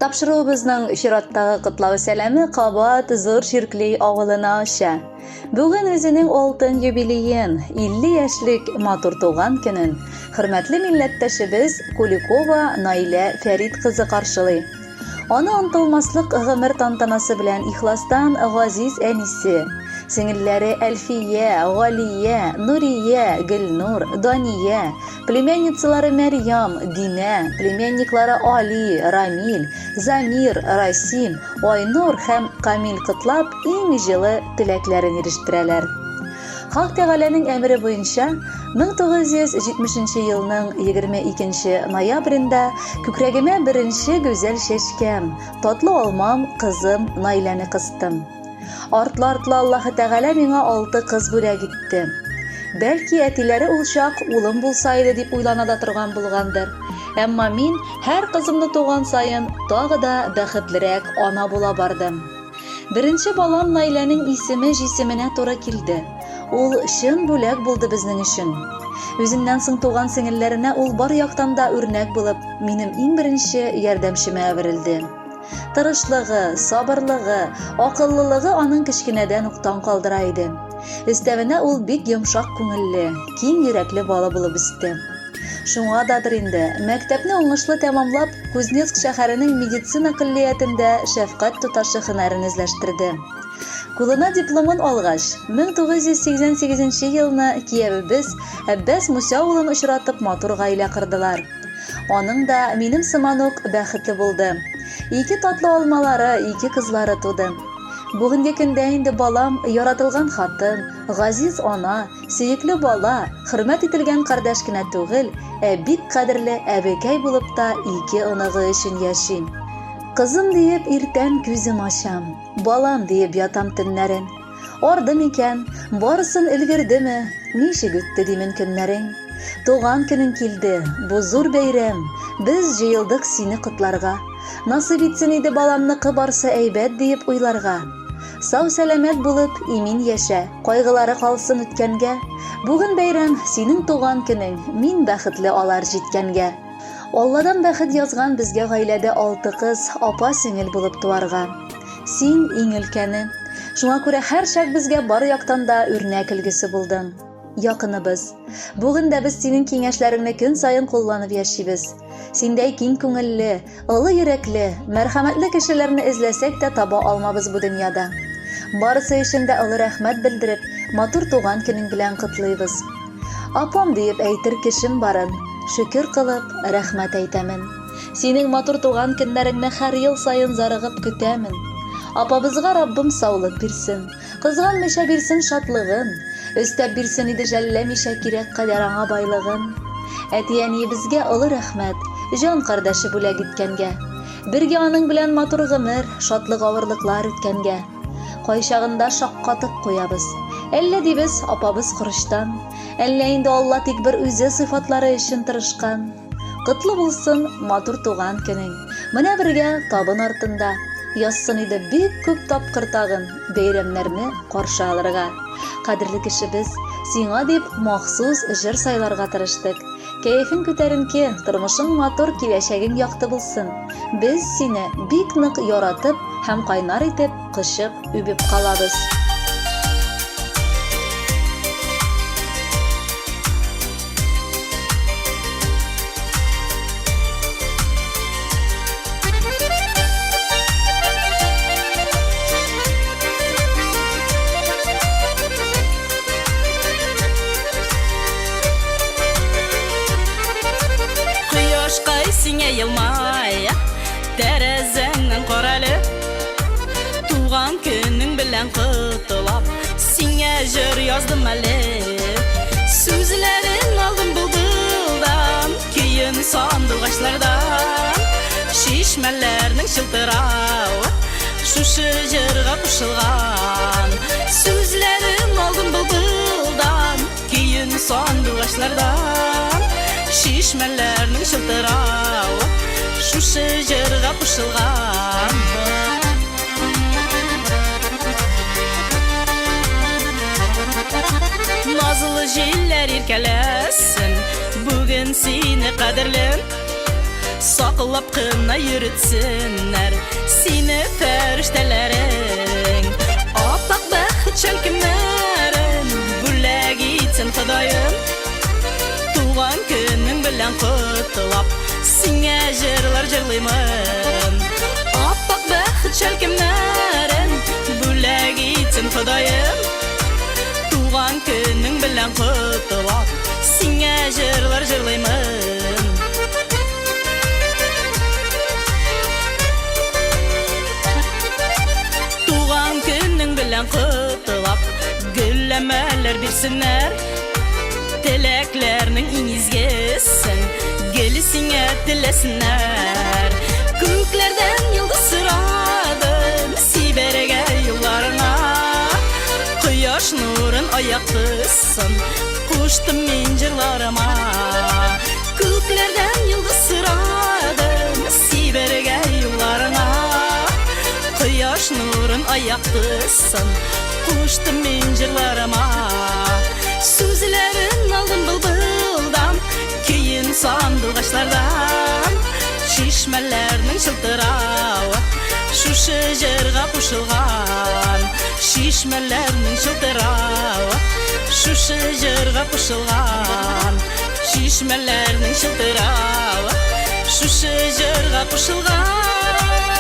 Тапшыруыбызның чираттагы котлау сәламе кабат Зур Чиркли авылына оча. Бүген үзенең алтын юбилеен, 50 яшьлек матур туган көнен хөрмәтле милләттәшебез Куликова Наилә Фәрит кызы каршылый. Аны онытылмаслык гомер тантанасы белән ихластан газиз әнисе, сеңелләре Әлфия, Галия, Нурия, Гөлнур, Дания, племянницалары Мәрьям, Динә, племянниклары Али, Рамил, Замир, Расим, Айнур һәм Камил котлап, иң җылы теләкләрен ирештерәләр. Хак Тәгаләнең әмере буенча, 1970 елның 22 ноябрендә күкрәгемә беренче гүзәл чәчкәм, татлы алмам, кызым Наиләне кыстым. Артлы-артлы Аллаһы Тәгалә миңа алты кыз бүләк итте. Бәлки, әтиләре ул чак улым булса иде дип уйлана да торган булгандыр. Әмма мин һәр кызымны туган саен тагы да бәхетлерәк ана була бардым. Беренче балам Наиләнең исеме җисеменә туры килде. Ул чын бүләк булды безнең өчен. Үзеннән соң туган сеңелләренә ул бар яктан да үрнәк булып, минем иң беренче ярдәмчемә әверелде. Тырышлыгы, сабырлыгы, акыллылыгы аның кечкенәдән үк таң калдыра иде. Өстәвенә ул бик йомшак күңелле, киң йөрәкле бала булып үсте. Шуңададыр инде, мәктәпне уңышлы тәмамлап, Кузнецк шәһәренең медицина көллиятендә шәфкать туташы һөнәрен үзләштерде. Кулына дипломын алгач, 1988 нче елны киявебез Әббәс Муся улын очратып матур гаилә кордылар. Аның да, минем сыман ук, бәхете булды. Ике татлы алмалары, ике кызлары туды. Бүгенге көндә инде балам, яратылган хатын, газиз ана, Сөекле бала, хөрмәт ителгән кардәш кенә түгел, ә бик кадерле әбекәй булып та ике оныгы өчен яши. Кызым диеп иртән күзем ачам, балам диеп ятам төннәрен. Арды микән, барысын өлгердеме, ничек үтте димен көннәрең. Туган көнең килде, бу зур бәйрәм, без җыелдык сине котларга. Насыйп итсен иде баламныкы барсы әйбәт диеп уйларга. Сау-сәламәт булып, имин яшә, кайгылары калсын үткәнгә. Бүген бәйрәм, синең туган көнең, мин бәхетле алар җиткәнгә. Алладан бәхет язган безгә гаиләдә алты кыз, апа-сеңел булып туарга. Син, иң өлкәне. Шуңа күрә һәрчак безгә бар яктан да үрнәк өлгесе булдың. Якыныбыз. Бүген дә без синең киңәшләреңне көн саен кулланып яшибез. Синдәй киң күңелле, олы йөрәкле, мәрхәмәтле кешеләрне эзләсәк тә таба алмабыз бу дөньяда. Барысы өчен дә олы рәхмәт белдереп, матур туган көнең белән котлыйбыз. Апам диеп әйтер кешем барын, шөкер кылып, рәхмәт әйтәмен. Синең матур туган көннәреңне һәр ел саен зарыгып көтәмен. Апабызга Раббым саулык бирсен. Кызганмыйча бирсен шатлыгын, Өстәп бирсен иде жәлләмичә кирәк кадәр аңа байлыгын. Әти-әниебезгә олы рәхмәт, җан кардәше бүләк иткәнгә. Бергә аның белән матур гомер, шатлык-авырлыклар үткәнгә. Кайчагында шаккатып куябыз. Әллә дибез, апабыз корычтан, әллә инде Алла тик бер үзе сыйфатлары өчен тырышкан. Котлы булсын матур туган көнең. Менә бергә табын артында. Язсын иде бик күп тапкыр тагын бәйрәмнәрне каршы алырга. Кадерле кешебез, сиңа дип махсус җыр сайларга тырыштык. Кәефең күтәренке, тормышың матур, киләчәгең якты булсын. Без сине бик нык яратып һәм кайнар итеп кочып, үбеп калабыз. Кояшкай сиңа елмая, тәрәзәңнән карале. Туган көнең белән котлап, сиңа җыр яздым әле. Сүзләрен алдым былбылдан, көен сандугачлардан. Чишмәләрнең чылтыравы шушы җырга кушылган. Сүзләрен алдым былбылдан, көен сандугачлардан. Чишмәләрнең чылтыравы шушы җырга кушылган. Назлы җилләр иркәләсен, бүген сине кадерлем. Саклап кына йөртсеннәр сине фәрештәләрең. Аппак бәхет шәлкемнәрен бүләк итсен Ходаем. Туган көнең белән котлап, сиңа җырлар җырлыймын. Аппак бәхет шәлкемнәрен бүләк итсен Ходаем. Туган көнең белән котлап, сиңа җырлар җырлыймын. Туган көнең белән котлап, гөлләмәләр бирсеннәр. Теләкләрнең иң изгесен гел сиңа теләсеннәр. Күкләрдән йолдыз сорадым, сибәргә юлларыңа. Кояш нурын аяктысын, куштым мин җырларыма. Күкләрдән йолдыз сорадым, сибәргә юлларыңа. Кояш нурын аяктысын, куштым мин җырларыма. Сүзләрен алдым былбылдан, көен сандугачлардан. Чишмәләрнең чылтыравы шушы җырга кушылган. Чишмәләрнең чылтыравы шушы җырга кушылган. Чишмәләрнең чылтыравы шушы җырга кушылган.